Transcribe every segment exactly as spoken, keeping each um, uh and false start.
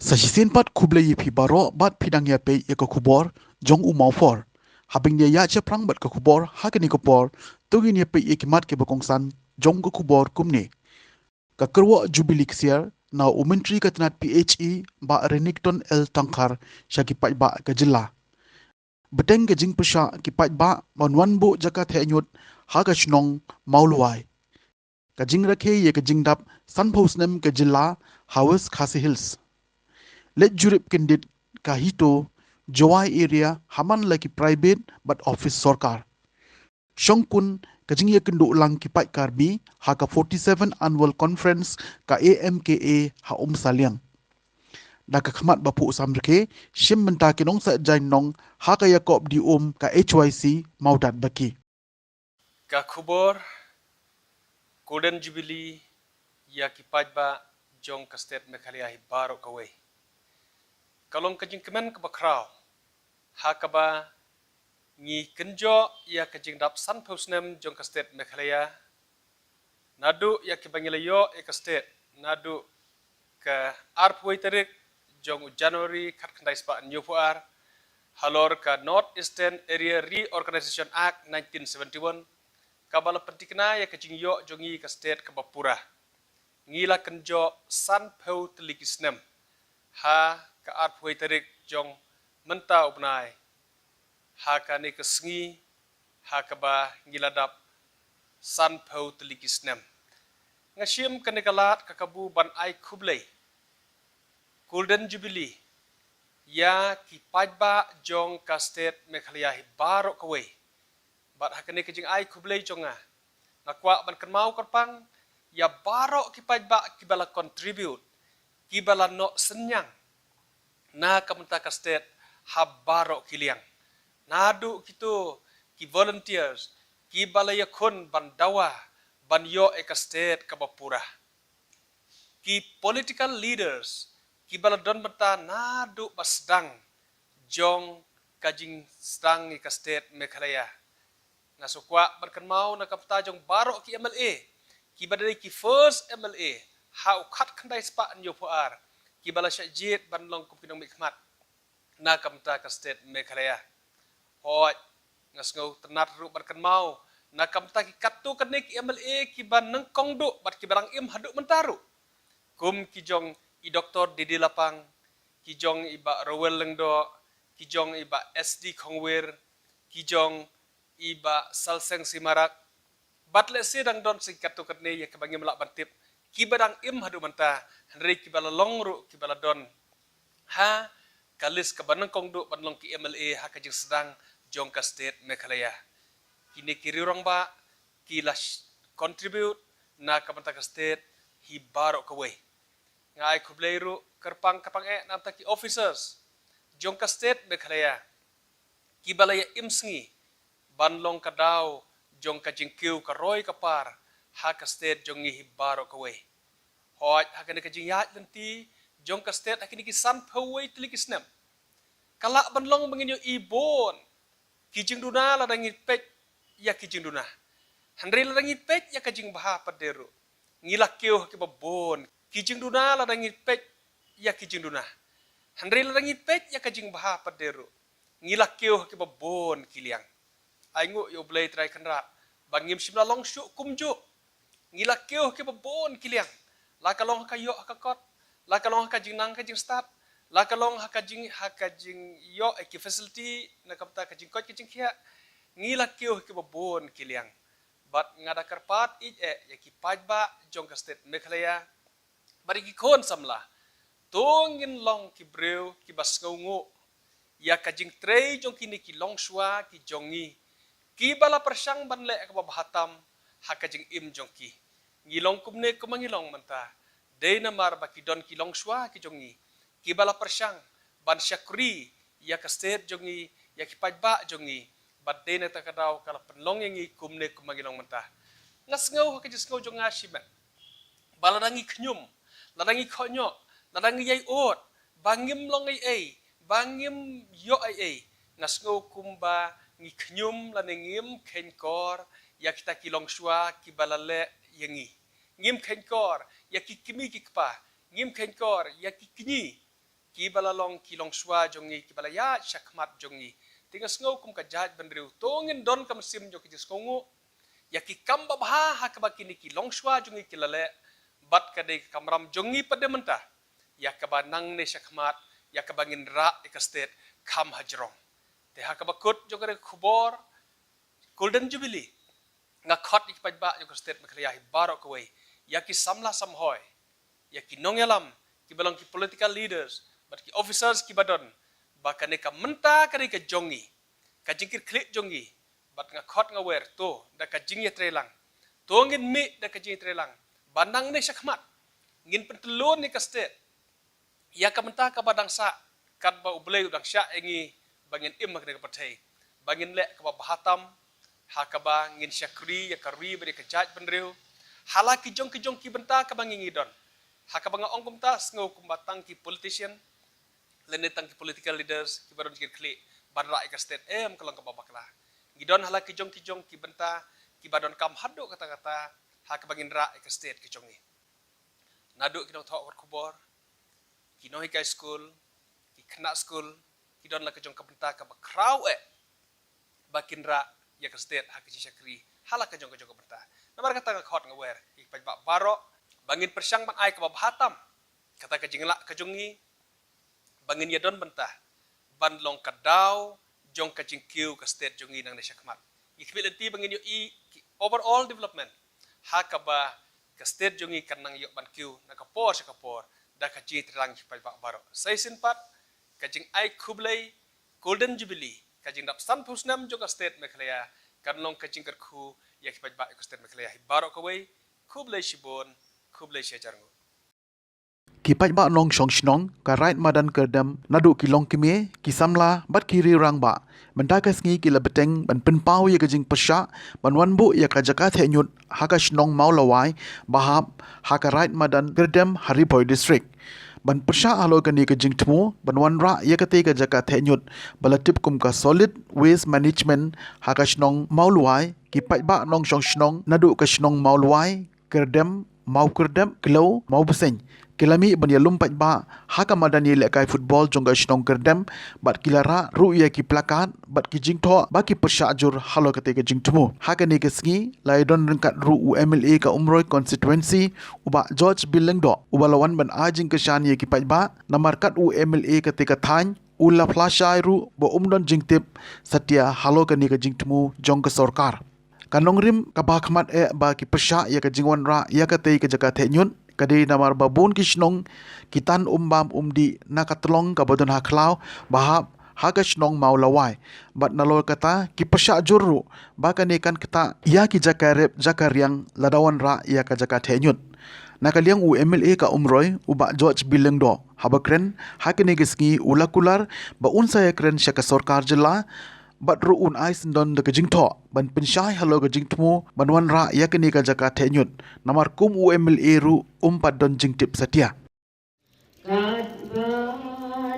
Sa shisien pat khublei ïa phi baroh bad phi dang ïa peit ïa ka khubor jong u Mawphor. Haba ngin ïa ïaid shaphrang bad ka khubor ha kane ka por, to ngin ïa peit ïa ki mat kiba kongsan jong ka khubor kumne. Ka kyrwoh Jubilee Ksiar na u Myntri ka tnat P H E Bah Renikton L Tangkhar sha ki paidbah ka jylla. Bteng ka jingpyrshah ki paidbah ban wan buh jaka theh ñiut ha ka shnong Mawlwai. Ka jingrakhe ïa ka jingdap sanphew snem ka jylla ha West Khasi Hills. Leit jurip kyndit ka HITO Jowai area ha man la ki private bad office sorkar. Shongkun ka jingïakynduh lang ki paid Karbi ha ka forty-seven Annual Conference ka A M K A ha Umsaliang. Da ka khmat ba phuh samrkhie, shim bynta ki nongshah jaiñ nong ha ka ïakop dih um ka H Y C Mawdat Baki. Ka khubor, Golden Jubilee ïa ki paidbah jong ka state Meghalaya hi baroh kawei. Ka long ka jingkmen kaba khraw ha kaba ngi kynjoh ïa ka jingdap sanphew snem jong ka state Meghalaya. Naduh ïa kiba ngi la ïoh ïa ka state naduh ka arphew tarik jong u January khatkhyndai spah hynñiewphew ar, halor ka North Eastern Area Reorganization Act nineteen seventy-one, kaba la pynthikna ïa ka jingïoh jong ngi ka state kaba pura. Ngi la kynjoh sanphew tylli ki snem ha ka arphew tarik jong mynta u bnai, ha kane ka sngi, ha kaba ngi la dap sanphew tylli ki snem. Nga shim kane ka lad ka kabu ban ai khublei, Golden Jubilee, ïa ki paidbah jong ka state Meghalaya hi baroh kawei. Bad ha kane ka jingai khublei jong nga, nga kwah ban kynmaw kyrpang ïa baroh ki paidbah kiba la contribute, kiba la noh synñiang na ka bynta ka state ha baroh ki liang. Naduh kito ki volunteers kiba la ïakhun ban dawa ban ïoh ïa ka state kaba pura. Ki political leaders kiba la don bynta naduh ba sdang jong ka jingsdang ïa ka state Meghalaya. Nga sngewkwah ban kynmaw na ka bynta jong baroh ki M L A kiba dei ki first M L A ha u khatkhyndai spah hynñiewphew ar, kiba la shah jied ban long kum ki nongmihkhmat na ka bynta ka state Meghalaya. Hooid, nga sngewtynnat ruh ban kynmaw na ka bynta ki katto katne ki M L A kiba nyngkong duh bad kiba dang im haduh mynta ruh, kum ki jong i Doktor D D Lapang, ki jong i Bah Rowell Lyngdoh, ki jong i Bah S D Khongwir, ki jong i Bah Salseng Simarak, bad lehse dang don sa ki katto katne ïa kiba ngim lah ban tip, kiba dang im haduh mynta, hynrei kiba la long ruh kiba la don ha ka list kaba nyngkong duh ban long ki M L A ha ka jingsdang jong ka state Meghalaya. Kine ki riewrangbah ki la sh-, contribute na ka bynta ka state hi baroh kawei. Nga ai khublei ruh kyrpang kyrpang eh na ka bynta ki officers jong ka state Meghalaya, kiba la ïa im sngi ban long ka daw jong ka jingkiew ka roi ka par ha ka state jong ngi hi baroh kawei. Hooid, ha kane ka jingïaid lynti jong ka state ha kine ki sanphew wei tylli ki snem, ka lah ban long ba ngin ïohi bun ki jingduna lada ngi peit ïa ki jingduna. Hynrei lada ngi peit ïa ka jingbha pat de ruh, ngi la kiew ha kiba bun ki jingduna lada ngi peit ïa ki jingduna. Hynrei lada ngi peit ïa ka jingbha pat de ruh, ngi la kiew ha kiba bun ki liang. Ainguh ïa U Blei Trai Kynrad ba ngim shym la long shuh kumjuh. Ngi la kiew ha kiba bun ki liang, la ka long ha ka ïoh ha ka kot, la ka long ha ka jingnang ka jingstad, la ka long ha ka jing, ha ka jingïoh ïa ki facility na ka bynta ka jingkoit ka jingkhiah. Ngi la kiew ha kiba bun ki liang. Bad nga da kyrpad ïeit eh ïa ki paidbah jong ka state Meghalaya bad ïa ki khun samla, to ngin long ki briew kiba sngewnguh ïa ka jingtrei jong kine ki longshuwa ki jong ngi, kiba la pyrshang ban leh kaba bha tam ha ka jingim jong ki. Ngi long kumne kumba ngi long mynta dei namar ba ki don ki longshuwa ki jong ngi kiba la pyrshang ban shakri ïa ka state jong ngi, ïa ki paidbah jong ngi, bad dei na kata ka daw ka la pynlong ïa ngi kumne kumba ngi long mynta. Nga sngew ha ka jingsngew jong nga shimet ba lada ngi khñium, lada ngi khohñioh, lada ngi ïai ud ba ngim long ei ei, ba ngim ïoh ei ei, nga sngew kumba ngi khñium lane ngim kheiñkor ïa kita ki longshuwa kiba la leh ïa ngi. Ngim kheiñkor ïa ki kmie ki kpa, ngim kheiñkor ïa ki kñi kiba la long ki longshuwa jong ngi, kiba la ïaid shakhmat jong ngi. Te nga sngew kum ka jaitbynriew to ngin don ka mynsiem jong ka jingsngewnguh ïa ki kam babha ha kaba kine ki longshuwa jong ngi ki la leh, bad ka dei ka kamram jong ngi pat de mynta ïa kaba nangne shakhmat, ïa kaba ngin rah ïa ka state kham hajrong. Te ha kaba kut jong ka dei ka khubor Golden Jubilee, nga khot ïa ki paidbah jong ka state Meghalaya hi baroh kawei, ïa ki samla samhoi, ïa ki nongïalam, kiba long ki political leaders bad ki officers kiba don, ba kane ka mynta ka dei ka jong ngi, ka jingkitkhlieh jong ngi. Bad nga khot nga wer to da ka jingïatreilang, to ngin mih da ka jingïatreilang ba nangne shakhmat ngin pyntyllun ïa ka state ïa ka mynta kaba dang sah, katba U Blei u dang shah ïa ngi ba ngin im ha kane ka pyrthei, ba ngin leh kaba bha tam, ha kaba ngin shakri ïa ka ri bad ïa ka jaitbynriew ha la ki jong ki jong ki bynta kaba ngi ngi don. Ha kaba nga ong kumta, sngew kumba tang ki politician lane tang ki political leaders kiba don jingkitkhlieh ban rah ïa ka state, em, ka long kaba bakla. Ngi don ha la ki jong ki jong ki bynta kiba donkam haduh katta katta ha kaba ngin rah ïa ka state ka jong ngi. Naduh ki nongthoh khubor, ki nonghikai skul, ki khynnah skul, ki don la ka jong ka bynta kaba khraw eh ba kin rah ïa ka state ha ka jingshakri ha la ka jong ka jong ka bynta. Namar kata nga khot nga wer ïa ki paidbah baroh ba ngin pyrshang ban ai kaba bha tam kata ka jinglah ka jong ngi, ba ngin ïadon bynta ban long ka daw jong ka jingkiew ka state jong ngi nangne shakhmat. Ngi khmih lynti ba ngin ïohi ki overall development ha kaba ka state jong ngi kan nang ïoh ban kiew na ka por sha ka por da ka jingtreilang ïa ki paidbah baroh. Sa shisien pat, ka jingai khublei Golden Jubilee, ka jingdap sanphew snem jong ka state Meghalaya kan long ka jingkyrkhu ïa ki paidbah jong ka state Meghalaya hi baroh kawei. Khublei shibun, khublei shihajar nguh. Ki paidbah nongshong shnong ka Raid Madan Kyrdem, naduh ki longkmie, ki samla bad ki riew rangbah, mynta ka sngi ki la bteng ban pynpaw ïa ka jingpyrshah ban wan buh ïa ka jaka theh ñiut ha ka shnong Mawlawai, ba hap ha ka Raid Madan Kyrdem ha Ri Bhoi District, ban pyrshah halor kane ka jingthmu ban wanrah ïa katei ka jaka theh ñiut ba la tip kum ka Solid Waste Management ha ka shnong Mawlawai. Ki paidbah nongshong shnong naduh ka shnong Mawlawai, Kyrdem, Mawkyrdem, Khlaw, Mawbseiñ, ki la mih ban ïalum paidbah ha ka madan ïalehkai football jong ka shnong Kyrdem, bad ki la rah ruh ïa ki placard bad ki jingthoh ba ki pyrshah jur halor katei ka jingthmu. Ha kane ka sngi la ïadon ryngkat ruh u M L A ka Umroi constituency, u Bah George B. Lyngdoh, uba la wan ban ai jingkyrshan ïa ki paidbah, namar kat u M L A katei ka thaiñ u la phla shai ruh ba um don jingtip satia halor kane ka jingthmu jong ka sorkar. Ka nongrim kaba khmat eh ba ki pyrshah ïa ka jingwanrah ïa katei ka jaka theh ñiut ka dei namar ba bun ki shnong ki tan um bam um dih na ka tlong kaba don ha khlaw ba hap ha ka shnong Mawlawai. Bad nalor kata ki pyrshah jur ruh ba kane kan ktah ïa ki jaka rep jaka riang lada wanrah ïa ka jaka theh ñiut. Na ka liang u M L A ka Umroi, u Bah George B. Lyngdoh, haba kren ha kane ka sngi u la kular ba un sa ïakren sha ka sorkar jylla bad ruh un ai syndon da ka jingthoh ban pynshai halor ka jingthmu ban wanrah ïa kane ka jaka theh ñiut, namar kum u M L A ruh um pat don jingtip satia. Katba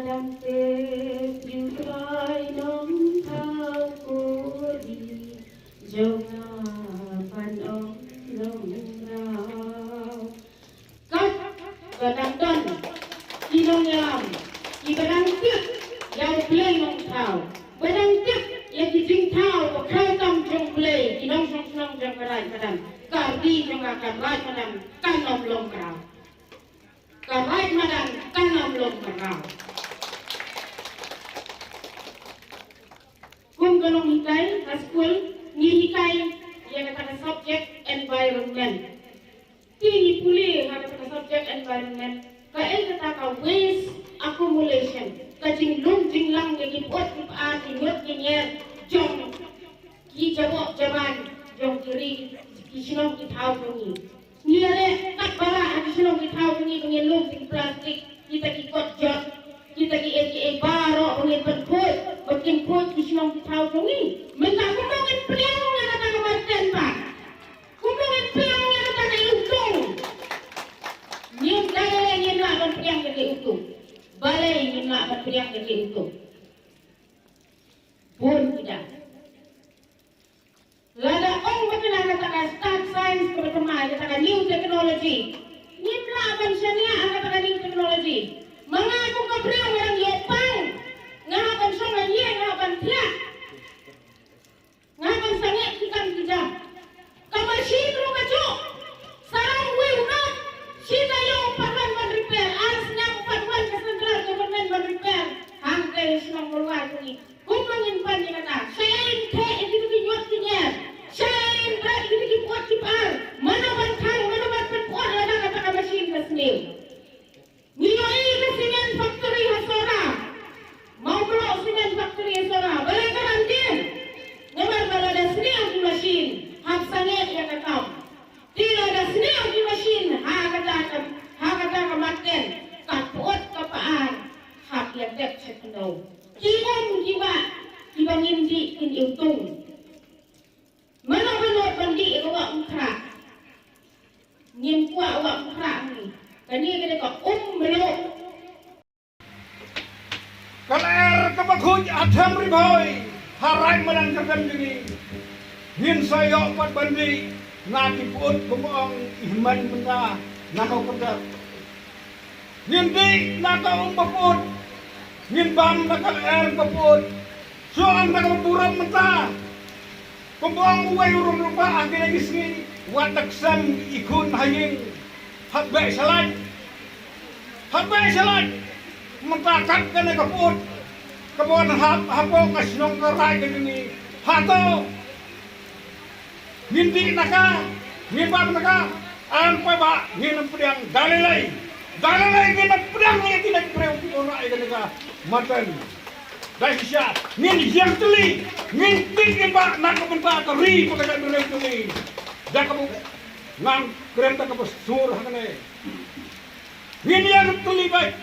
dang tip Ïu Trai Nongthaw, ko ri jong nga ban ong Nongmraw. Katba dang don ki nongïalam kiba dang tip ïa U Blei Nongthaw, ba dang tip ïa ki jingthaw ba khlaiñ tam jong U Blei, ki nongshong shnong jong ka Raid Madan, ka ri jong nga ka Raid Madan kan ym long mraw. Ka Raid Madan kan ym long mraw. Kum ka nonghikai ha skul, ngi hikai ïa kata ka subject environment. Te ngi pule ha kata ka subject environment, kaei kata ka waste accumulation, ka jinglum jinglang ïa ki pud ki par, ki ñiut ki ñier jong ki jaboh jaban jong ki ri, ki shnong ki thaw jong ngi. Ngi ïaleh katba lah ha ki shnong ki thaw jong ngi ba ngin lum ïa ki plastik, kita ki kot jot, kita kiei kiei baroh ba ngin pynkhuid, ba kin khuid ki shnong ki thaw jong ngi. Mynta kumno ngin pdiang ïa kata ka bynta? Kumno ngin pdiang ïa kata ka iwtung? Ngim dei, ngim lah ban pdiang ïa ka iwtung. Balei ngim lah ban pdiang ïa ka iwtung? Bun ki dang. Lada ong ba kane kata ka start science, kaba thymmai kata ka new technology, ngim lah ban shaniah ha kata ka new technology. Ma nga kum ka Pynang nga dang ïoh pang. Nga hap ban shong hangne, nga hap ban thiah. Nga hap ban sangeh ki kam ki jam. Ka machine ruh ka juh. Sarong wei u nong. Shi taïew u pat wan ban repair. Ar snem u pat wan ka central government ban repair. Hangtei shnong Mawlai jong ngi. Kumno ngin pan ïa kata? Shaei ngin theh ïa kito ki ñiot ki ñier? Shaei ngin bret ïa kito ki pyut ki par? Mano ban thang, mano ban pynpyut lada kata ka machine ka sniew? Ngi ïohi ka cement factory ha Sohra. Mawkloh cement factory ha Sohra. Balei ka dang dien? Namar ba lada sniew ki machine, hap sangeh ïa ka kam. Te lada sniew ki machine ha kata ka, ha kata ka marten, ka pyut ka par hap ïa tep sha khyndew. Ki um ki bah kiba ngin dih kin iwtung. Mano ba nud ban dih ïa ka wah umkhrah? Ngim kwah wah umkhrah ngi. Kane ka dei ka um mluh. Ka lyer kaba khuid ha them Ri Bhoi, ha raid madan kyrdan jong ngi. Ngin sa ïoh pat ban dih na ki pyut, kumba ong i hynmen mynta na ka kyrdan. Ngin dih na ka um ba pyut. Ngin bam na ka lyer ba pyut. Shu ong na ka burom mynta. Kumba ong uwei u rung lypa ha kine ki sngi, wat da ksem i khun ha ïing. Hap beh shalait. Hap beh shalait. Mynta kat kane ka pyut, ka mon hap hapoh ka shnong ka raid ka jong ngi. Hato ngin dih na ka, ngin bam na ka? Em paidbah, ngin ym pdiang da lei lei. Da lei lei ngin ym pdiang ïa kine ki briew kiba wanrah ïa kane ka marten. Da shisha ngin ïeng tylli, ngin dih, ngin bah na ka bynta ka ri bad ka jaitbynriew jong ngi. Da kaba ngan kren da kaba sur hangne, ngin ïeng tylli beit,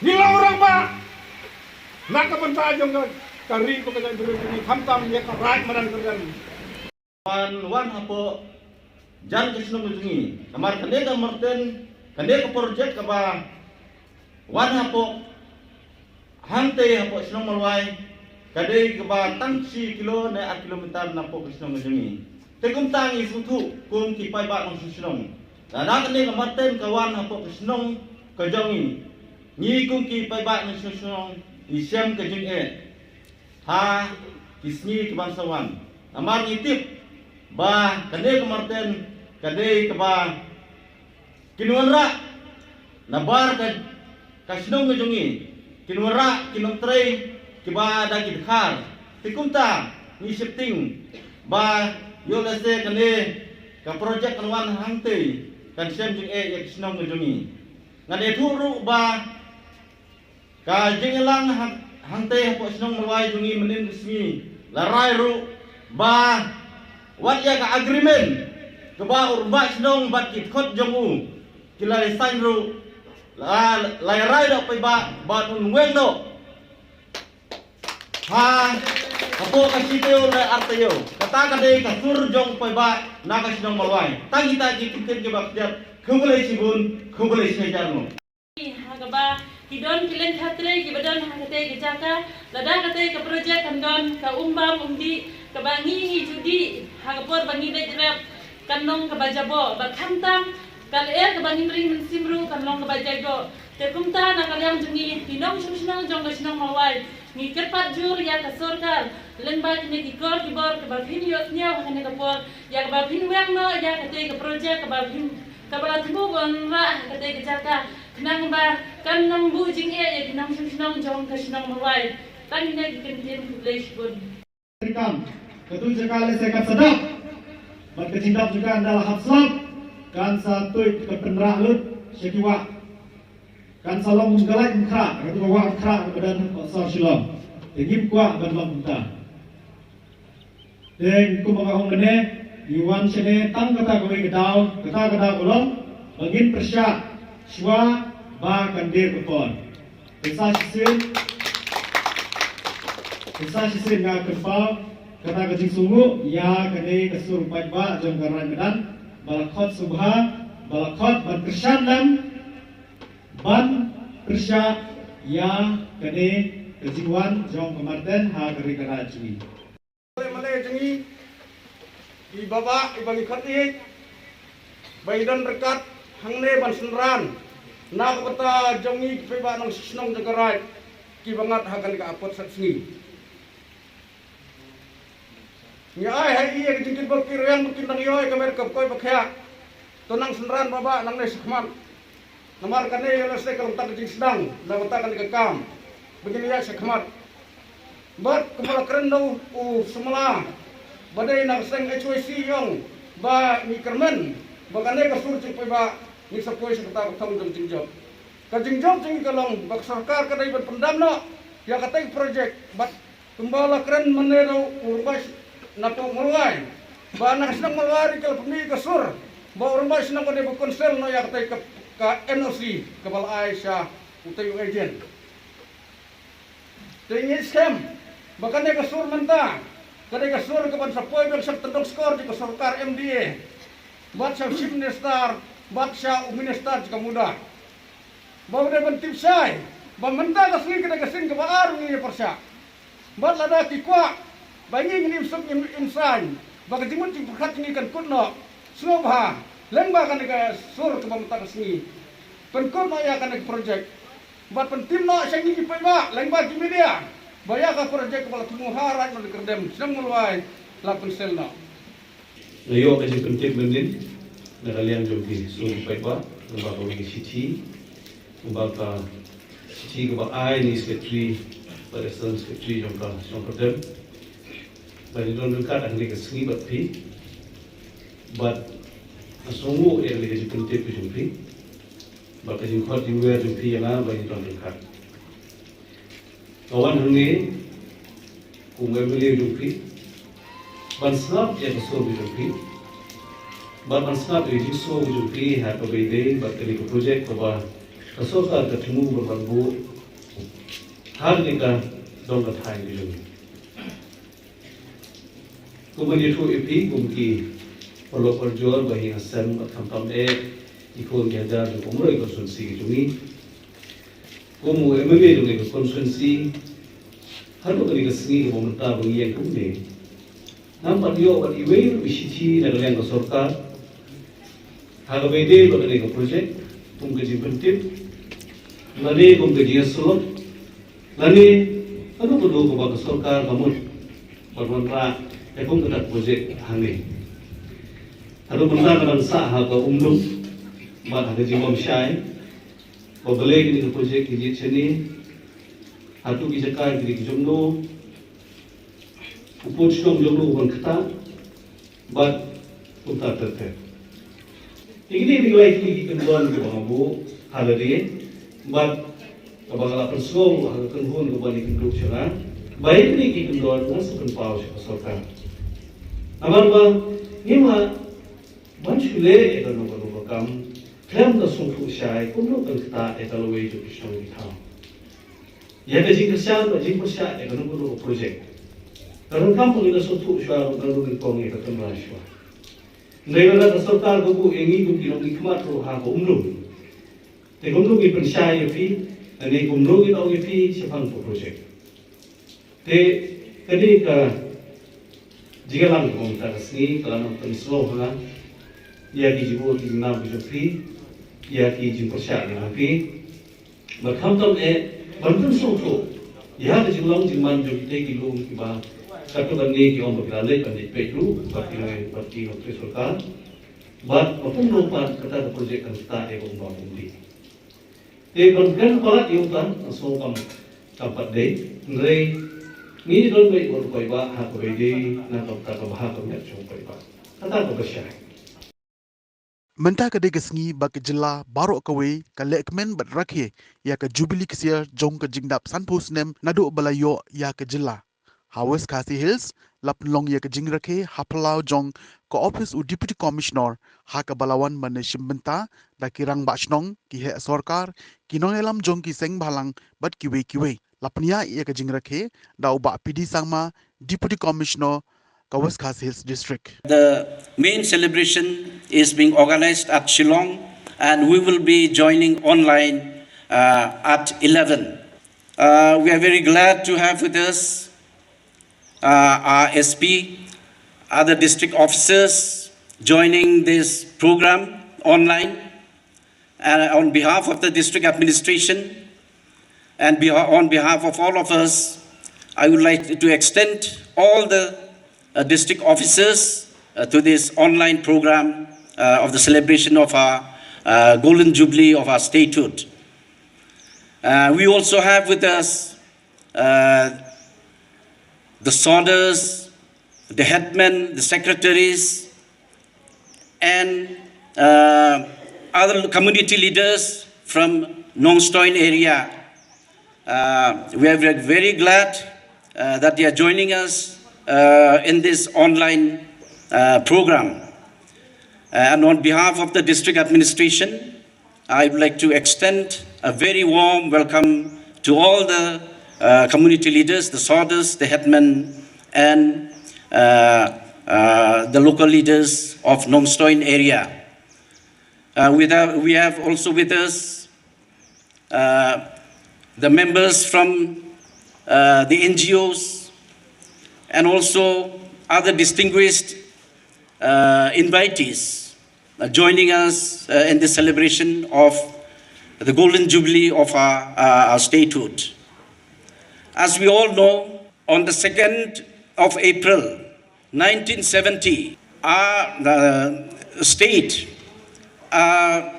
ngin long rangbah na ka bynta jong ka, ka ri bad ka jaitbynriew jong ngi, khamtam ïa ka raid madan kyrdan. Ban wan hapoh jan ka shnong jong ngi. Namar kane ka marten, kane ka project kaba wan hapoh hangtei hapoh shnong Mawlai, ka dei kaba tang shi kilo ne ar kilometer napoh ka shnong jong ngi. Te kumta ngi sngewthuh kum ki paidbah nongshong shnong, lada kane ka marten ka wan hapoh ka shnong ka jong ngi, ngi kum ki paidbah nongshong shnong ngi shem ka jingeh ha ki sngi ki ban sa wan. Namar ngi tip ba kane ka marten ka dei kaba kin wanrah nabar ka, ka shnong ka jong ngi, kin wanrah ki nongtrei kiba da ki dkhar. Te kumta ngi sheptieng ba ïoh lehse kane ka project kan wan hangtei, kan shem jingeh ïa ka shnong ka jong ngi. Ngan ïathuh ruh ba ka jingïalang hang, hangtei hapoh shnong Mawlai jong ngi mynnin ka sngi la rai ruh ba wat ïa ka agreement kaba u rangbah shnong bad ki dkhot jong u ki la sign ruh, la, la rai da u paidbah ba un weng noh ha hapoh ka shi taïew ne ar taïew. Kata ka dei ka sur jong u paidbah na ka shnong Mawlai. Tang kita ki kyntien kiba khyndiat. Khublei shibun, khublei shihajar nguh. Ha kaba ki don ki leng khatrei kiba don ha katei ka jaka, lada katei ka project kan don, ka um bam um dih kaba ngi ngi ju dih ha ka por ba ngi leit rep, kan long kaba jaboh. Bad khamtam ka lyer kaba ngim ring mynsiem ruh kan long kaba jaboh. Te kumta na ka liang jong ngi ki nongshong shnong jong ka shnong Mawlai, ngi kyrpad jur ïa ka sorkar lyngba kine ki kor ki bor kiba phin ïohsngew ha kane ka por, ïa kaba phin weng noh ïa katei ka project kaba phin, kaba la thmu ban wanrah ha katei ka jaka, khnang ba kan ym buh jingeh ïa ki nongshong shnong jong ka shnong Mawlai. Tang kine ki kyntien, khublei shibun. Kam, katu jaka lehse kan sa dap. Bad ka jingdap jong ka ynda la hap slap, kan sa tuid ka pynrah lut sha ki wah. Kan sa long um kalait um khrah, katu ka wah um khrah kaba don ha sor Shillong. Te ngim kwah ban long kumta. Te kumba nga ong mynne, ngi wan shane tang kata kawei ka daw, kata ka daw ka long ba ngin pyrshah shuwa ba kan dier ka por. Te sa shisien, te sa shisien nga kyrpad kata ka jingsngewnguh ïa kane ka sur paidbah jong ka Raid Madan ba la khot sngewbha, ba la khot ban kyrshan lem ban pyrshah ïa kane ka jingwan jong ka Marten ha ka ri ka raid jong ngi. Malei, malei jong ngi, i Baba, i ba ngi khot ïa, ba i don ryngkat hangne ban synran Na ka bynta jong ngi ki paidbah nongshong shnong jong ka Raid kiba ngat ha kane ka apot sat sngi. Ngi ai ha i ïa ka jingkyrpad ki rang ba kin dang ïoh ïa ka met ka koi ba khiah. To nang synran ba ba nang ne shakhmat. Namar kane ïa lehse ka long tang ka jingsdang na bynta kane ka kam ba ngin ïa shakhmat. Bad kumba la kren da u samla ba dei na ka seng H Y C ïong ba ngi kyrmen ba kane ka sur jingpoi ba ngi sa poi sha kata ka thong jong jingjop. Ka jingjop jong ngi ka long ba ka sorkar ka dei ban pyndam noh ïa katei ka projek bad kumba la kren mynne da u Rymbai na pdeng Mawlai ba na ka shnong Mawlai ka la pynmih ka sur ba u Rymbai shnong ka dei ba konsel noh ïa katei ka, ka N O C kaba la ai sha utei u agent. Te ngi skhem ba kane ka sur mynta ka dei ka sur kaban sa poi biang sha ka tyndong skor jong ka sorkar M D A bad sha u Chief Minister bad sha u Minister jong ka MUDA. Ba u dei ban tip shai ba mynta ka sngi ka dei ka sien kaba ar ngi ïa pyrshah. Bad lada ki kwah ba ngi ngin im suk ngin im saiñ ba ka jingmut jingpyrkhat jong ngi kan kut noh, sngewbha lyngba kane ka sur kaba mynta ka sngi pynkut noh ïa kane ka projek. Bad pyntim noh sha ngi ki paidbah lyngba ki media ba ïa ka projek kaba la thmu ha Raid Mawlai Kyrdem shnong Mawlai la pynsel noh. Nga ïoh ka jingpyntip mynnin na ka liang jong ki shnong ki paidbah lyngba kawei ka shithi, lyngba ka shithi kaba ai na i secretary bad assistant secretary jong ka shnong Kyrdem. Ba ngi don ryngkat ha kane ka sngi bad phi bad nga sngewnguh ïa kane ka jingpyntip ka jong phi. Bad ka jingkhot jingwer jong phi ïa nga ba ngi don ryngkat. Nga wan hangne kum u M L A jong phi ban sngap ïa ka sur ka jong phi bad ban sngap ïa ka jingsngew ka jong phi ha kaba ïadei bad kane ka projek kaba ka sorkar ka thmu ban ban buh ha kane ka dong ka thaiñ ka jong ngi. Kumba ngi ïathuh ïa phi kum ki paralok parajor ba hi nga seng bad khamtam eh ki khun ki hajar jong ka Umroi constituency ka jong ngi. Kum u M L A jong ka constituency haduh kane ka sngi kaba mynta ba ngi ïeng kumne. Ngam pat ïoh bad iwei ruh i shithi na ka liang ka sorkar ha kaba ïadei bad kane ka projek kum ka jingpyntip lane kum ka jingïasyllok lane kano kano kaba ka sorkar ka mut ban wanrah ïa kum kata ka projek hangne. Haduh mynta ka dang sah ha ka umdum bad ha ka jingbymshai ba balei kane ka projek ka jied shane, hato ki jaka ki dei ki jongno, u pud shnong jongno u ban ktah bad kumta ter ter. Te kine ki dei ki lai ki kyndon kiba nga buh ha lade bad kaba nga la pynsngew ha ka kynhun kaba ngi kynduh sha nga ba ïa kine ki kyndon nga sa pynpaw sha ka sorkar. Namar ba ngim lah ban shu leh ïa kano kano ka kam khlem da sngewthuh shai kumno kan ktah ïa ka lawei jong ki shnong ki thaw. Ïa ka jingkyrshan bad jingpyrshah ïa kano kano ka projek, ka donkam ba ngin da sngewthuh shuwa ruh, ka donkam ïa ka tynrai shuwa. Hynrei lada ka sorkar ka buh ïa ngi kum ki nongmihkhmat ruh ha ka umdum, te kumno ngin pynshai ïa phi lane kumno ngin ong ïa phi shaphang ka projek? Te kane ka jingïalang kaba mynta ka sngi ka la nang pynsngew ha nga ïa ki jingmut jingnam ki jong phi, ïa ki jingpyrshah ki jong phi. Bad khamtam eh ban pynsngewthuh ïa ka jinglong jingman jong kitei ki lum kiba katto katne ki ong ba ki la leit ban leit peit ruh bad ki nongtrei, bad ki nongtrei sorkar. Bad ba kumno pat kata ka projek kan ktah ïa ka umba umdih. Te ban kren palat ïa uta nga sngew kam, kam pat dei, hynrei ngi don beit bad u paidbah ha kaba ïadei na ka bynta ka bha ka miat jong u paidbah. Kata kaba shai. Mynta ka dei ka sngi ba ka jylla baroh kawei ka lehkmen bad rakhe ïa ka jubili ksiar jong ka jingdap sanphew snem naduh ba la ïoh ïa ka jylla. Ha West Khasi Hills la pynlong ïa ka jingrakhe ha phyllaw jong ka ophis u Deputy Commissioner ha kaba la wan ban ïashim bynta da ki rangbah shnong, ki heh sorkar, ki nongïalam jong ki seng bhalang bad kiwei kiwei. La pynïaid ïa ka jingrakhe da u Bah P D Sangma, Deputy Commissioner ka West Khasi Hills District. The main celebration is being organized at Shillong, and we will be joining online uh, at eleven. Uh, we are very glad to have with us uh, our S P, other district officers joining this program online. And on behalf of the district administration and beha- on behalf of all of us, I would like to extend all the uh, district officers uh, to this online program uh, of the celebration of our uh, Golden Jubilee of our statehood. Uh, we also have with us uh, the sordars, the headmen, the secretaries, and uh, other community leaders from Nongstoin area. Uh, we are very, very glad uh, that they are joining us uh, in this online uh, program. And on behalf of the district administration, I would like to extend a very warm welcome to all the uh, community leaders, the sordars, the headmen, and uh, uh, the local leaders of Nongstoin area. Uh, with our- we have also with us uh, the members from uh, the N G Os and also other distinguished uh, invitees uh, joining us uh, in the celebration of the Golden Jubilee of our, uh, our statehood. As we all know, on the second of April nineteen seventy, our uh, state, uh,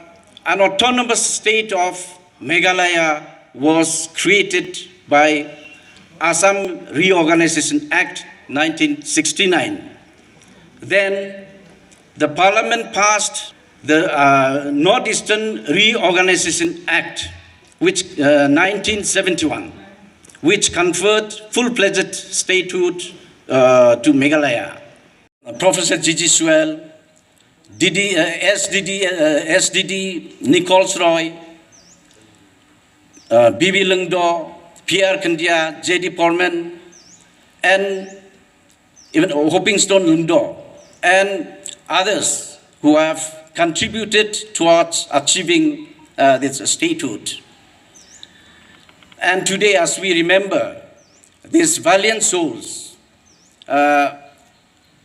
an autonomous state of Meghalaya, was created by Assam Reorganization Act nineteen sixty-nine. Then the Parliament passed the uh, Northeastern Reorganization Act, which uh, nineteen seventy-one, which conferred full-fledged statehood uh, to Meghalaya. Professor G G Swell, D D, uh, S D D, uh, S D D Nichols Roy, uh, B B Lyngdoh, P R Kyndia, J D Porman, and even Hopingstone Lyngdoh, and others who have contributed towards achieving uh, this statehood. And today, as we remember these valiant souls, uh,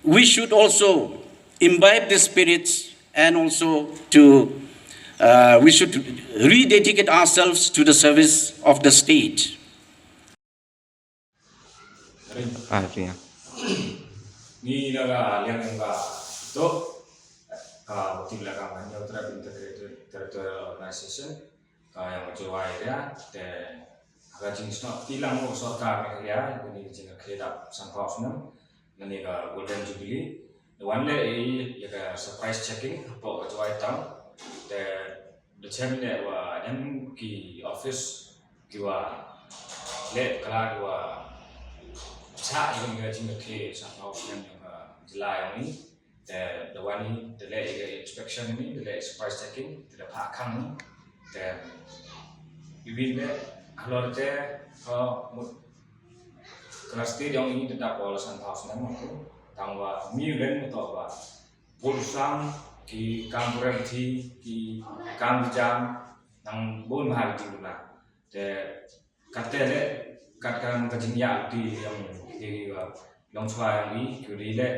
we should also imbibe the spirits and also to uh, we should rededicate ourselves to the service of the state. Ah, itu ya. Ni daga liang ba to ka wakil la ka manyo tra integrated territorial organization ka yang jawai ya te aga jing sno tilang mo sorkar Meghalaya ni jing kredap san pau snam ni ka Golden Jubilee. Wan le i ya ka surprise checking hapoh ka Jowai town. Te da chem le wa em ki office ki wa le kala ki wa cha yung ka jing ke sa ka office yung ka jila yung ni. Te da wan ni te le i ka inspection ni te le surprise checking te da pa kang ni. Te i win le halor te ka mut Ka state yong i te da pol san pau snem ko tang wa mi ren mo to wa pol sang ki kam rem thi ki kam jam nang bon ma ha ti na te ka te le ka ka ka jing ya ti yong ki wa long chwa yong i ki ri le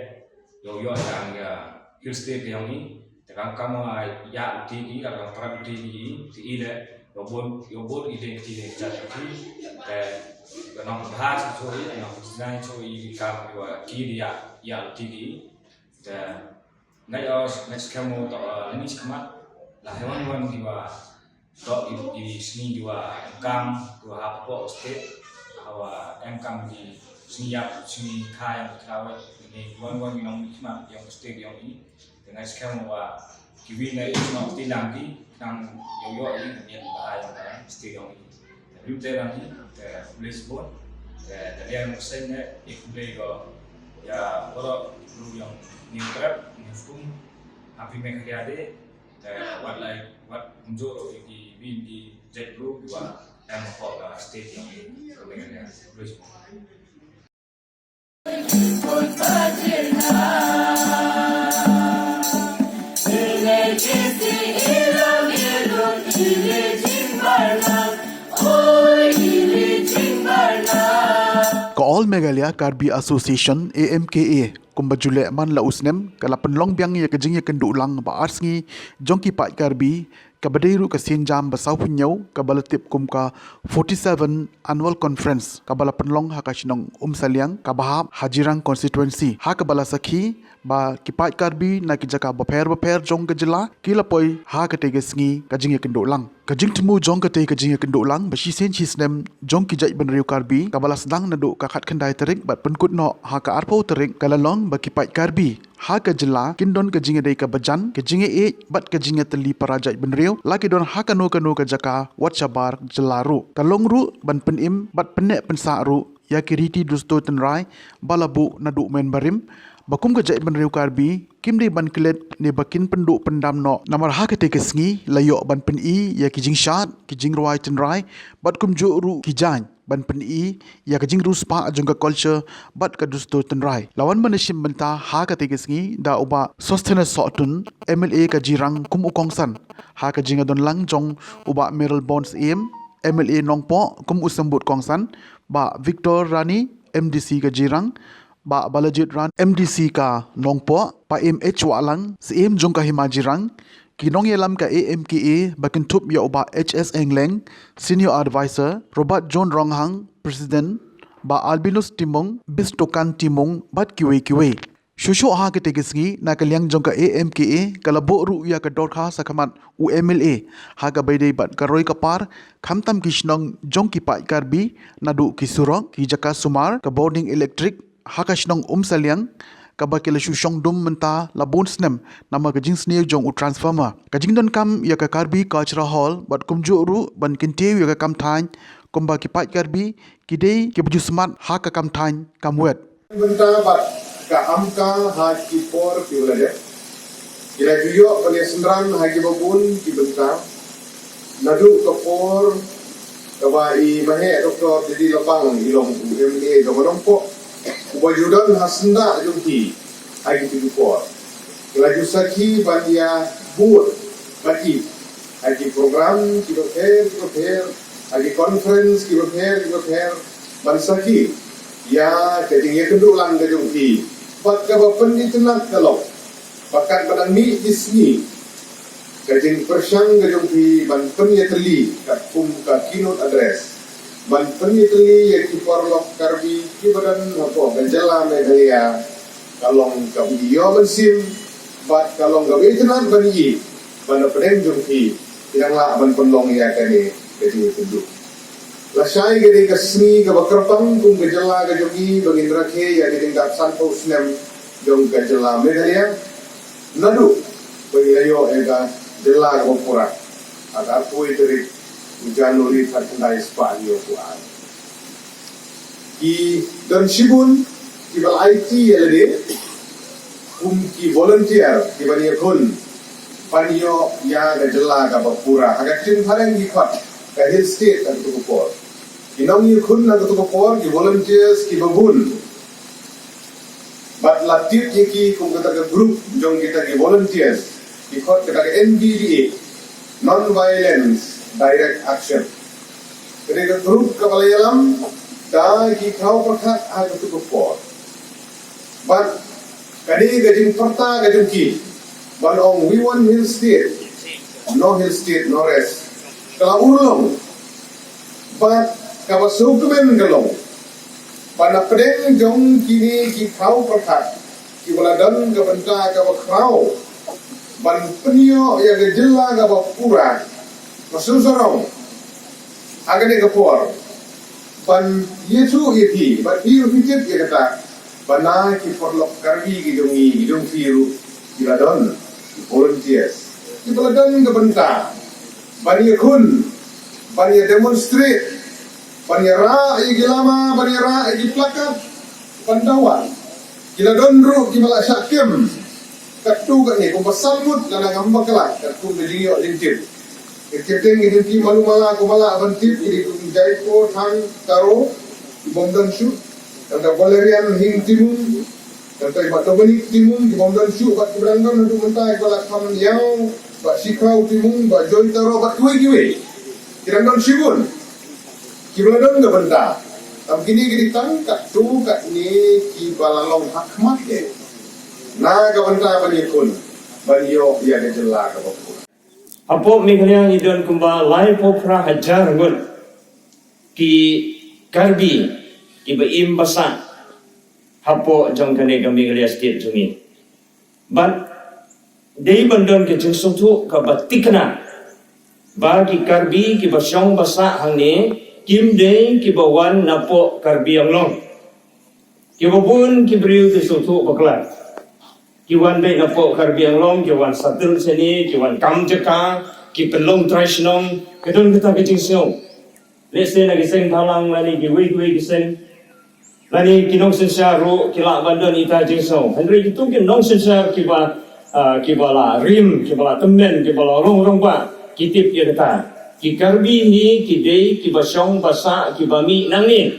yo yo yang ya hill state yong i te kam kam ya ti ki ka kam pra ti ki ti i le yo bon yo bon i le ti le cha ti te ka nong bha cha cho i nong jnai cho i kam ki wa ki ya ya ti ki te ngai os next kemo to ni chmat la hewan wan ki wa to i i sni ki wa kam ki wa ha po state ha wa kam ki sni yap sni kai ki trawe ni wan wan ki nong chmat yong state yong i te ngai skhem wa ki wi na i nok ti lang ki nang yo yo i ni ba ai ka state yong i. Rim te lang i te Lisbon te te liang mo sen ne i kumple ko ya oro ru yong ni trap ni kum happy Meghalaya Day te wat lai wat kumjo i ki win ki jet ru ki wa em ko ka state yong i Meghalaya Lisbon. Ka All Meghalaya Karbi Association, A M K A, kumba ju leh man la u snem, ka la pynlong biang ïa ka jingïakynduh lang ba ar sngi jong ki paid Karbi, kaba dei ruh ka sienjam ba sawphew hynñiew kaba la tip kum ka forty-seven Annual Conference kaba la pynlong ha ka shnong Umsaliang kaba hap ha Jirang Constituency, ha kaba la sakhi ba ki paid Karbi na ki jaka bapher bapher jong ka jylla ki la poi ha katei ka sngi ka jingïakynduh lang. Ka jingthmu jong katei ka jingïakynduh lang ba shisien shisnem jong ki jaitbynriew Karbi kaba la sdang naduh ka khatkhyndai tarik bad pynkut noh ha ka arphew tarik ka la long ba ki paid Karbi ha ka jylla kin don ka jingïadei kaba jan, ka jingïaieid bad ka jingïatylli para jaitbynriew la ki don ha kano kano ka jaka wat shabar jylla ruh. Ka long ruh ban pynim bad pynneh pynsah ruh ïa ki riti dustur tynrai ba la buh naduh mynbarim, ba kum ka jaitbynriew Karbi kim dei ban klet ne ba kin pynduh pyndam noh, namar ha katei ka sngi la ïoh ban pyni ïa ki jingshad, ki jingrwai tynrai bad kumjuh ruh ki jaiñ ban pyni ïa ka jingriewspah jong ka culture bad ka dustur tynrai. La wan ban ïashim bynta ha katei ka sngi da u Bah Sosthenes Sohtun, M L A ka Jirang kum u kongsan. Ha ka jingïadon lang jong u Bah Mayralborn Syiem, M L A Nongpoh kum u symbud kongsan, Bah Victor Rani, M D C ka Jirang, Bah Balajied Rani, M D C ka Nongpoh, Bah M H Wahlang, Syiem jong ka Hima Jirang, ki nongïalam ka A M K A ba kynthup ïa u Bah H S Engleng, Senior Advisor, Robert John Ronghang, President, Bah Albinus Timung, Bistokan Timung bad kiwei kiwei. Shuh shuh ha katei ka sngi na ka liang jong ka A M K A ka la buh ruh ïa ka dorkhas ha khmat u M L A ha kaba ïadei bad ka roi ka par, khamtam ki shnong jong ki paid Karbi, naduh ki surok, ki jaka sumar, ka bording elektrik ha ka shnong Umsaliang kaba ki la shu shong dum mynta la bun snem namar ka jingsniew jong u transformer. Ka jingdonkam ïa ka Karbi Cultural Hall bad kumjuh ruh ban kyntiew ïa ka kam thaiñ kumba ki paid Karbi ki dei kiba ju smat ha ka kam thaiñ kam wet. Bynta bad ka AMCA ha ki por kiba la dep. Ki la ju ïoh ban ïasynran ha kiba bun ki bynta. Naduh ka por kaba i Maheh Doctor Didi Lapang i long u M L A jong ka Nongpoh, uba ju don ha syndah jong ki ha kito ki por. Ki la ju sakhi ban ïabud bad i ha ki program kiba pher kiba pher, ha ki conference kiba pher kiba pher, ban sakhi ïa ka jingïakynduh lang ka jong ki. Bad kaba pynitynnad ka long ba katba dang mih ki sngi, ka jingpyrshang ka jong ki ban pynïatylli katkum ka keynote address, ban pynïatylli ïa ki paralok Karbi kiba don hapoh ka jylla Meghalaya, ka long kaba ïoh mynsiem bad ka long kaba itynnad ban ïohi ba na pdeng jong ki ki dang lah ban pynlong ïa kane ka jingïakynduh. Lashai ka dei ka sngi kaba kyrpang kum ka jylla ka jong ngi ba ngin rakhe ïa ka jingdap sanphew snem jong ka jylla Meghalaya. Naduh ba ngi la ïoh ïa ka jylla kaba pura ha ka arphew tarik u January khatkhyndai spah hynñiewphew ar. Ki don shibun kiba la aiti ïa lade kum ki volunteer kiban ïakhun ban ïoh ïa ka jylla kaba pura. Ha ka ktien phareng ki khot ka Hill State ha kato ka por. Ki nongïakhun ha kato ka por, ki volunteers kiba bun. Bad la tip ïa ki kum kata ka group jong kita ki volunteers, ki khot kata ka N B D A, Non Violence Direct Action. Kata ka group kaba la ïalam da ki khraw pyrkhat ha kato ka por. Bad kane ka jingpyrta ka jong ki ban ong, "We want Hill State, no Hill State, no rest," ka la urlong. Bad kaba sngewkmen ka long ba na pdeng jong kine ki khraw pyrkhat kiba la don ka bynta kaba khraw ban pynïoh ïa ka jylla kaba pura, ka sngewsarong ha kane ka por ban ïathuh ïa phi, bad phi ruh phi tip ïa kata, ba na ki paralok Karbi ki jong ngi, ki jong phi ruh, ki la don ki volunteers kiba la don ka bynta ban ïakhun, ban ïa demonstrate, ban ïarah ïa ki lama, ban ïarah ïa ki placard, ban dawa. Ki la don ruh kiba la shah kem katto katne, kumba salmut lane ngam bakla, katkum ka jingïoh jingtip. Ka kyrteng ka jong ki malu mala kumba lah ban tip, ki dei kum Jaipur Thang Taro, ki bym don shuh, kata Valerian Hing Timung, kata i Bah Dominic Timung, ki bym don shuh, bad kiba dang don haduh mynta kiba la kham ïaw, Bah Shikhraw Timung, Bah Joy Taro, bad kiwei kiwei. Ki dang don shibun kiba la don ka bynta. Tang kine ki dei tang katto katne kiba la long ha khmat eh na ka bynta ban ïakhun ban ïoh ïa ka jylla kaba pura. Hapoh Meghalaya ngi don kumba laiphew phra hajar ngut ki Karbi kiba im ba sah hapoh jong kane ka Meghalaya State jong ngi. Bad dei ban don ka jingsngewthuh kaba thikna ba ki Karbi kiba shong ba sah hangne kim dei kiba wan napoh Karbi Anglong. Kiba bun ki briew ki sngewthuh bakla. Ki wan beit napoh Karbi Anglong, ki wan settle shane, ki wan kam jaka, ki pynlong trai shnong, ka don kata ka jingsngew. Lehse na ki seng bhalang lane kiwei kiwei ki seng, lane ki nongsynshar ruh ki lah ban don ita jingsngew. Hynrei kito ki nongsynshar kiba, ah, kiba la rim, kiba la tymmen, kiba la rong rangbah, ki tip ïa kata. Ki Karbi hi ki dei kiba shong ba sah, kiba mih nangne.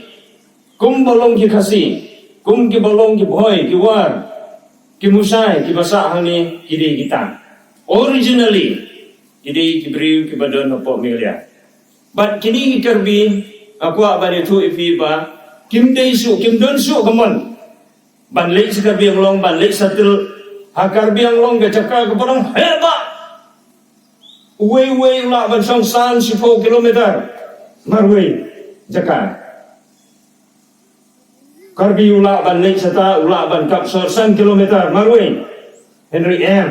Kum ba long ki Khasi, kum kiba long ki Bhoi, ki War, ki Mushai, kiba sah hangne, ki dei kita. Originally ki dei ki briew kiba don hapoh Meghalaya. Bad kine ki Karbi, nga kwah ban ïathuh ïa phi ba kim dei shuh, kim don shuh ka mon ban leit sha Karbi Anglong, ban leit settle ha Karbi Anglong, ka jaka kaba long heh bha. Uwei uwei u lah ban shong san shiphew kilometer marwei jaka. Karbi u lah ban leit shata, u lah ban kap sor san kilometer marwei. Hynrei em,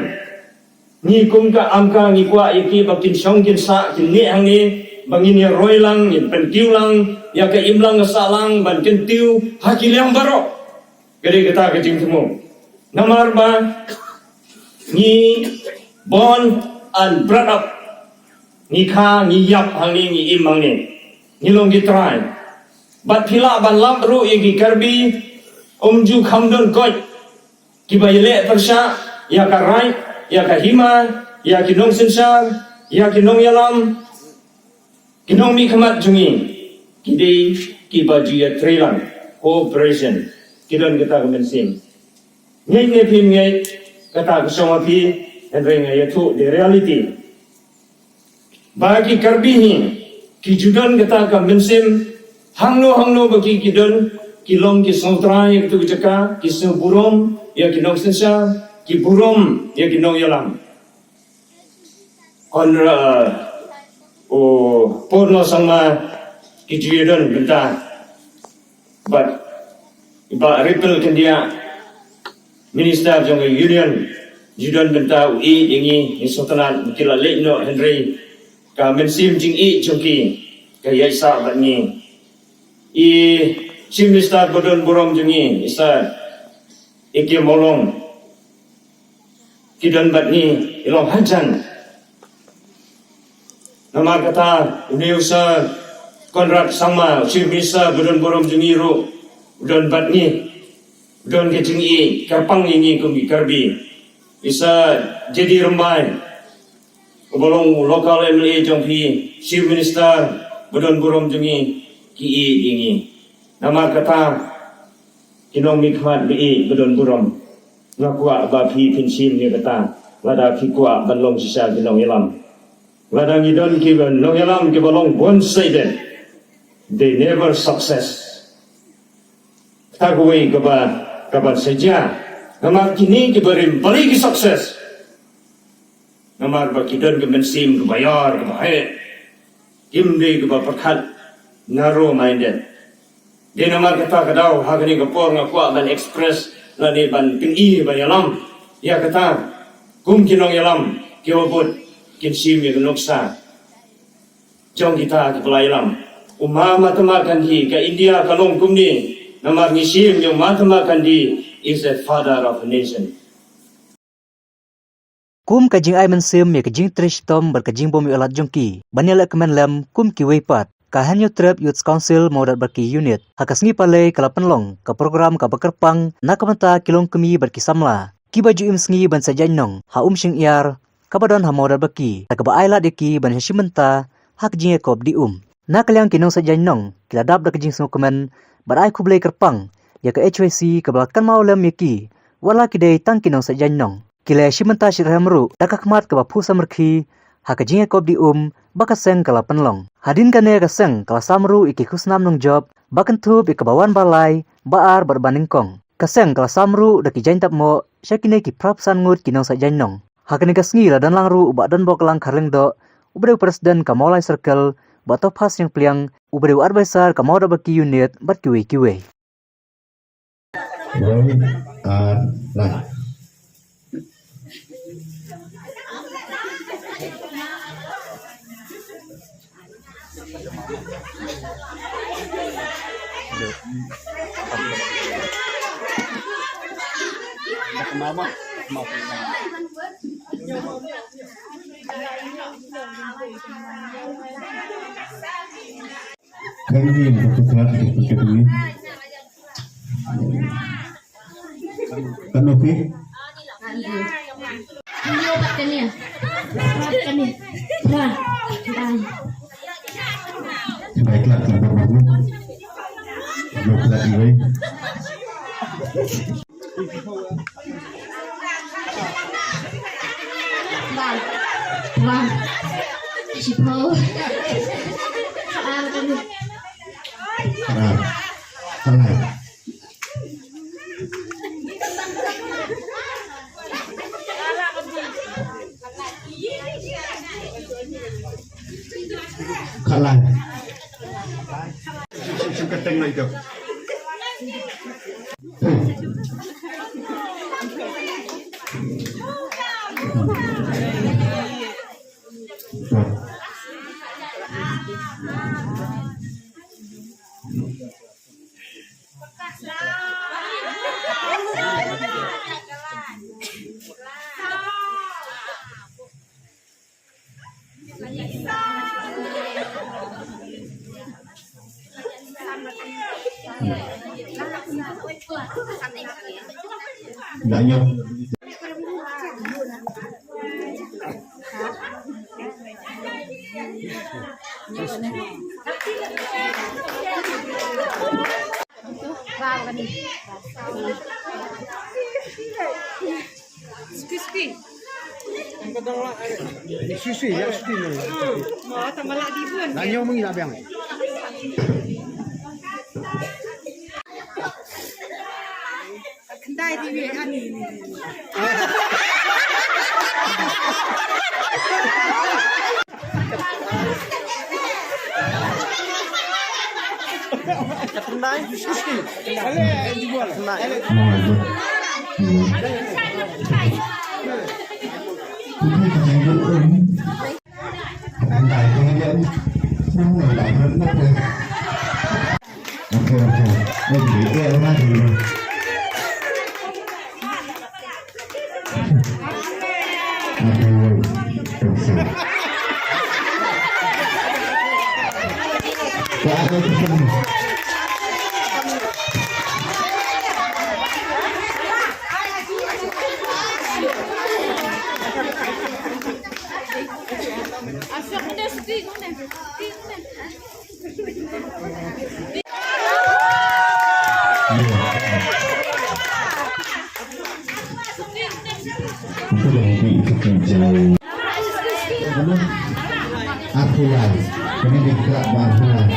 ngi kum ka AMKA ngi kwah ïa ki ba kin shong kin sah, kin mih hangne, ba ngin ïa roi lang, ngin pynkiew lang ïa ka imlang ka sahlang, ban kyntiew ha ki liang baroh. Ka dei kata ka jingthmu. Namar ba ngi born and brought up, ngi kha, ngi ïap hangne, ngi im hangne, ngi long ki trai. Bad phi lah ban lap ruh ïa ki Karbi, um ju kham don koit kiba ïaleh pyrshah ïa ka raid, ïa ka hima, ïa ki nongsynshar, ïa ki nongïalam. Ki nongmihkhmat jong ngi ki dei kiba ju ïatreilang, cooperation. Ki don kata ka mynsiem. Ngeit ne phim ngeit, kata ka shong ha phi, hynrei nga ïathuh the reality. Ba ki Karbi hi ki ju don kata ka mynsiem, hangno hangno ba ki ki don, ki long ki sngewtrai ïa katu ka jaka, ki sngewburom ïa ki nongsynshar, ki burom ïa ki nongïalam. Conrad, uh, u Purno Sangma ki ju ïadon bynta bad i Bah Ripple Kyndiah, Minister jong ka Union, ju don bynta, u ïeit ïa ngi, ngi sngewtynnat ba ki la leit noh, hynrei ka mynsiem jingïeit jong ki ka ïaid sah bad ngi. I Chief Minister ba don burom jong ngi, i Sir A K Mawlong, ki don bad ngi, i long hajan. Namar kata, une u Sir Conrad Sangma, u Chief Minister ba don burom jong ngi ruh, u don bad ngi, u don ka jingïeit kyrpang ïa ngi kum ki Karbi. I Sir J D Rymbai, uba long u local M L A jong phi, Chief Minister ba don burom jong ngi, ki ïeit ïa ngi. Namar kata, ki nongmihkhmat ba ïeit ba don burom, nga kwah ba phi phin shim ïa kata, lada phi kwah ban long shisha ki nongïalam. Lada ngi don ki nongïalam kiba long one-sided, they never success. Kata kawei kaba, kaba sa jia. Namar kine kiba rim balei ki success. Namar ba ki don ka mynsiem kaba ïar, kaba heh. Kim dei kaba pyrkhat, narrow minded. Dei namar kata ka daw ha kane ka por nga kwah ban express lane ban pyni, ban ïalam ïa kata, kum ki nongïalam kiba bud kin shim ïa ka nuksa jong kita kiba la ïalam. U Ma Mahatma Gandhi, ka India ka long kumne namar ngi shim ïa u Mahatma Gandhi is a father of a nation. Kum ka jingai mynsiem ïa ka jingtrei shitom bad ka jingbym ïoh lad jong ki ban ïaleh kmen lem kum kiwei pat, ka Hynñiewtrep Youth Council Mawdatbarki Unit ha ka sngi Palei ka la pynlong ka program kaba kyrpang na ka bynta ki longkmie bad ki samla kiba ju im sngi ban sa jaiñ nong ha Umshyngiar, kaba don ha Mawdatbarki, kaba ai lad ïa ki ban ïashim bynta ha ka jingïakop dih um. Na ka liang ki nongsa jaiñ nong ki la dap da ka jingsngewkmen bad ai khublei kyrpang ïa ka H Y C kaba la kynmaw lem ïa ki, wat la ki dei tang ki nongsa jaiñ nong. Ki la ïashim bynta shitrhem ruh da ka khmat kaba phuh samrkhie ha ka jingïakop dih um ba ka seng ka la pynlong. Hadien kane ka seng ka la sam ruh ïa ki khusnam nongjop ba kynthup ïa kaba wan ba lai, ba ar bad ba nyngkong. Ka seng ka la sam ruh da ki jaiñ tapmoh sha kine ki phra phew san ngut ki nongsa jaiñ nong. Ha kane ka sngi la don lang ruh u Bah Donbok Langkhar Lyngdoh, uba dei u President ka Mawlai Circle, Bah Tophas Ïengpliang, uba dei u Advisor ka Mawdabaki Unit, bad kiwei kiwei. Wei ar lai. Kami untuk tukar di kami. Kami pi. Ini obat kami ya. Obat kami. Wah. Baiklah, sabar, Mahmud. Baiklah, baik. Bang. Bang. Sipo. Ah, kami. Ah, tenang. Kalai. Sushi, ya, sushi ni. Hmm, mo, tambah lagi pun. Nanya mung ila biang. Kendai di wi ani ni. Kendai. Kendai. Arhulai. Kami di Kelab Arhulai.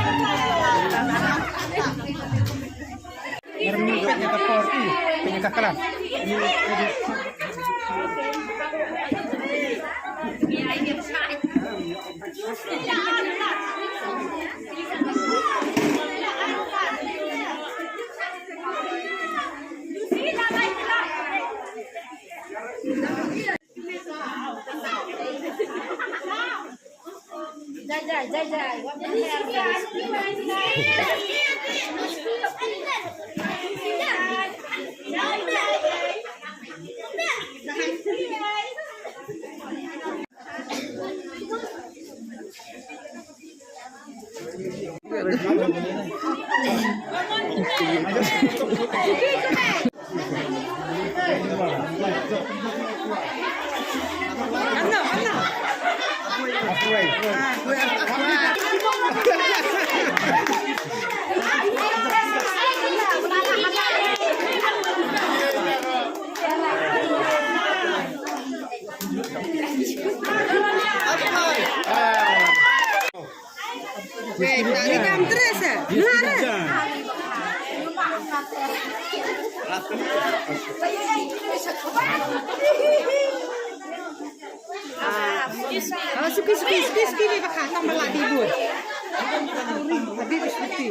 Suki, suki, suki, suki, ni bakha, tam bala di bun. Abi, suki.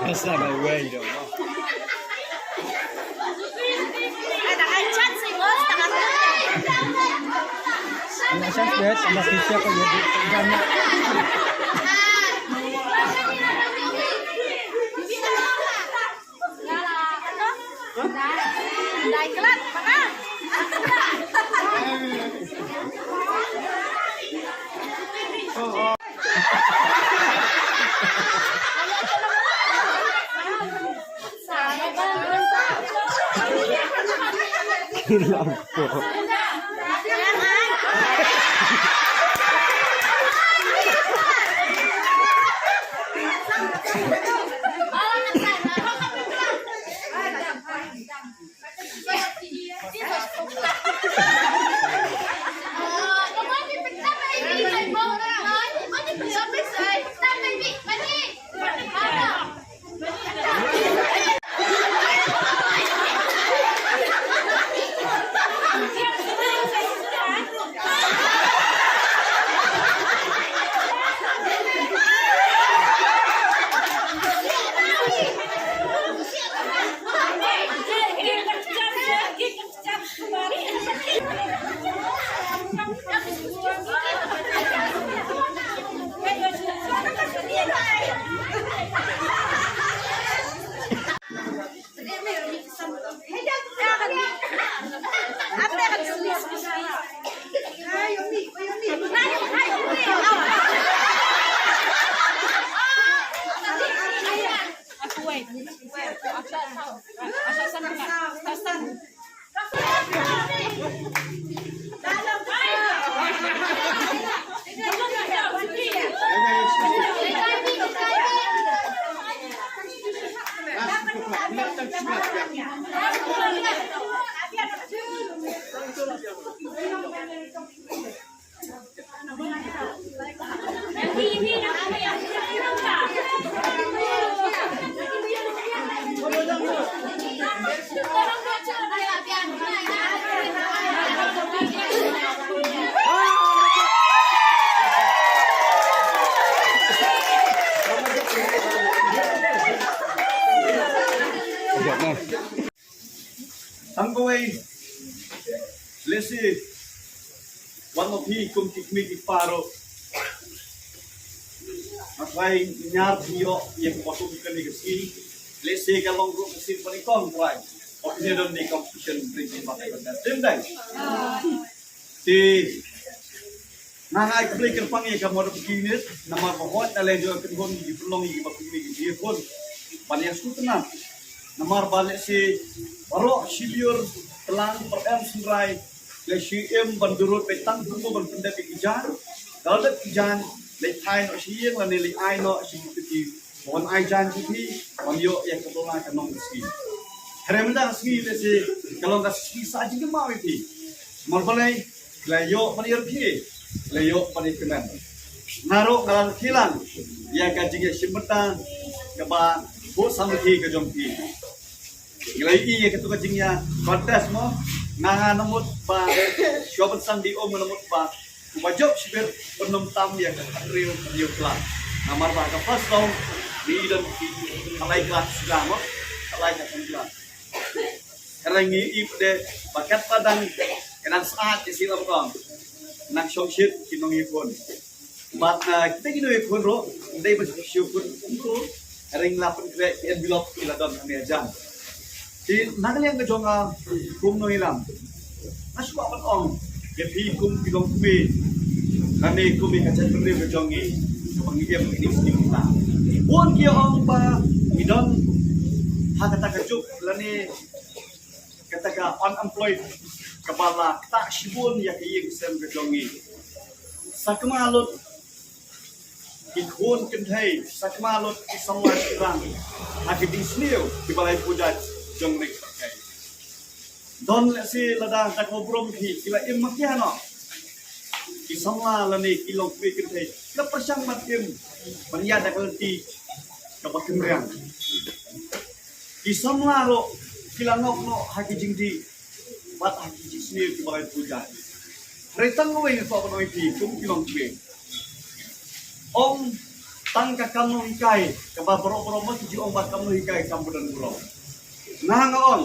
That's not a way, though. Ina shan sbet, ina shan sbet, ina shan sbet. Tang kawei, lehse wan ma phi kum ki kmie ki kpa ruh. Nga tharai ñiar phi ïoh ïa ka bottom kane ka sngi. Lehse ka long ruh ka sngi pynïaid kong trai. Ong phi don ne competition bri ki ba ka dei. Te nga ai khublei kyrpang ïa ka Mother Working Unit namar ba hooid na lei jong ka kynhun ki pynlong ïa ki ba kynhun ki ïa khun ban ïa sngewtynnat. Namar ba lehse baroh shi lyiur tlang, baroh em synrai, lehse im ban durut beit tang kumno ban pyndep ïa ki jaiñ. Lada dep ki jaiñ leit thait noh sha ïing lane leit ai noh sha ki kti. Wan ai jaiñ ki phi, wan ïoh ïa ka bylla ka nong ka sngi. Hynrei mynta ka sngi lehse ka long ka sngi sah jingkynmaw ïa phi. Namar balei, ki la ïoh ban ïarkhie, ki la ïoh ban ïakmen. Nga ruh nga la khie lang ïa ka jingïashim bynta kaba buh samrkhie ka jong phi. Ngi la ïohi ïa katu ka jingïa contest mo, nga nga namut ba shuwa ban san di um nga namut ba uba jop shibit un ym tam ïa ka hynriew hynriew klan. Namar ba ha ka first round ngi don ki khatlai klan suda mo, khatlai klan suda. Hynrei ngi ïohi pat de ba katba dang ka dang sah ïa shi lam kong nang shongshit ki nongïakhun. Bad, ah, kita ki nongïakhun ruh, ym dei ban shu khun kumto. Hynrei ngi la pynkhreh ki envelope ki la don hangne hajan. Te na ka liang ka jong nga kum nongïalam, nga shu kwah ban ong ïa phi kum ki longkmie lane kum ïa ka jaitbynriew ka jong ngi kaba ngi im ïa kine ki sngi mynta. Bun ki ong ba ngi don ha kata ka juk lane kata ka unemployed kaba la ktah shibun ïa ka ïing sem ka jong ngi. Sa kynmaw lut Ki khun kynthei sakma lut ki samla shynrang ha ki jingsniew kiba lai puja jong ri parkai. Don lehse lada da kaba burom ki, ki la im makia noh. Ki samla lane ki longkmie kynthei ki la pyrshang ban im ban ïaid da ka lynti kaba kynriang. Ki samla ruh ki la ngop noh ha ki jingdih bad ha ki jingsniew kiba lai puja. Hynrei tang kawei nga kwah ban ong ïa phi kum ki longkmie. Ong tang ka kam nonghikai kaba baroh baroh ma ki ju ong ba kam nonghikai kam ba don burom. Nga nga ong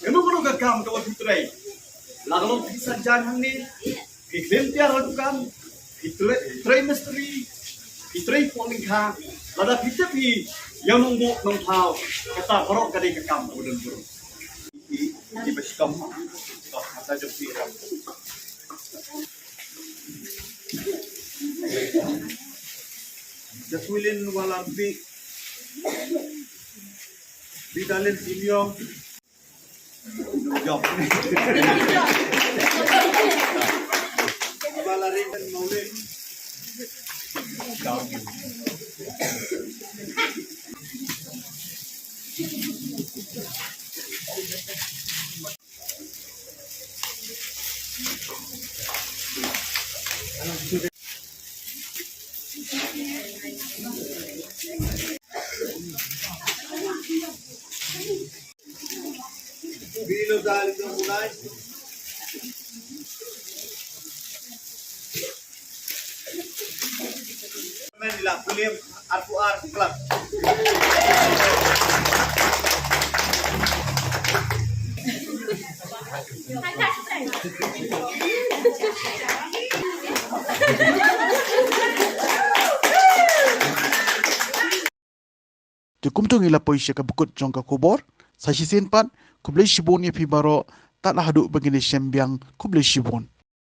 kano kano ka kam kaba phi trei, la ka long phi sa jan hangne, phi khlem tiar ha dukan, phi trei, trei mistri, phi trei pohlyngkha, lada phi tip hi ïa nongbuh nongthaw, kata baroh ka dei ka kam kaba don burom. Ki, ki ba shitom, kata jong phi ram. Jasmine Walampi, Bidalin Senior, Job. Balarin Maulid. Te kumta ngi la poi sha kaba kut jong ka khubor. Sa shisien pat, khublei shibun ïa phi baroh. Tad haduh ba ngin ïashem biang, khublei shibun.